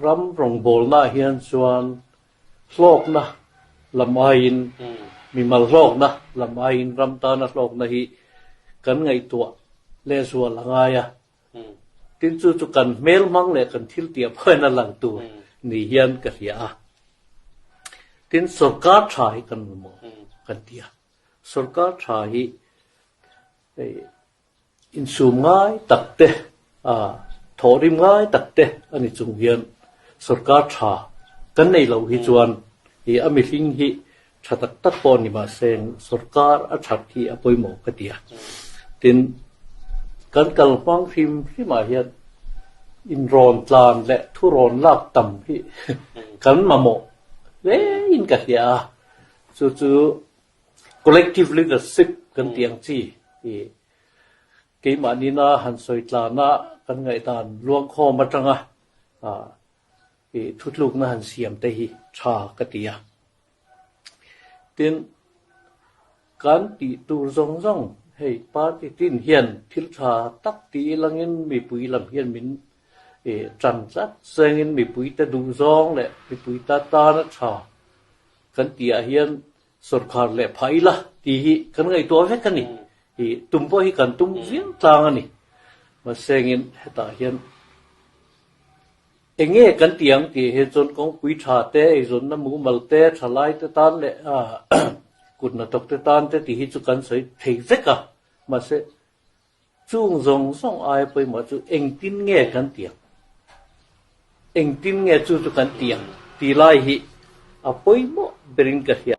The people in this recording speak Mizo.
Ram rawngbawlnaah hian chuan hlawkna lam aiin, mimal hlawkna lam aiin ram tana hlawkna hi kan ngaihtuah lehzual a ngai a. Tin chu chu kan hmel hmang leh kan thil tiah pawhin a lang tur ni hian ka hria a. Tin sorkar tha hi kan mamawh kan ti a. Sorkar tha hi Insum ngai tak te, thawhrim ngai tak te a ni chung hian sorkar tha kan nei loh hi chuan i a mihring hi tha tak tak pawh ni mahse sorkar a that hi a pawimawh ka ti a. Tin, kan kal hmang hrim hrimah hian inrawn tlan leh thurawn lak tam hi kan mamawh hle in ka hria a, chu chu Collective leadership kan tih ang chi i keimahni-na han sawi tlana kan ngaihdan luangkhawm atanga i thutlukna han siam te hi tha ka ti a. Tin, kan tih tur zawng zawng hei party tin hian thil tha tak ti ilangin mipui lam hian min i tan tlat sengin mipuite duhzawng leh mipuite tana tha kan tihah hian Sawrkhar leh phah ila tih hi kan ngaihtuah vek a ni. I tum pawh hi kan tum viau tlang a ni. Mahsengin hetah hian eng nge kan ti ang tih hi chuan kawngpui tha te, eizawnna mumal te, thalai te tan leh kut hnathawk te tan te tih hi chu kan sawi thei vek a. Mahse chung zawng zawng aia pawimawh chu engtin nge kan ti ang? Engtin nge chu chu kan ti ang tih lai hi a pawimawh berin ka hria.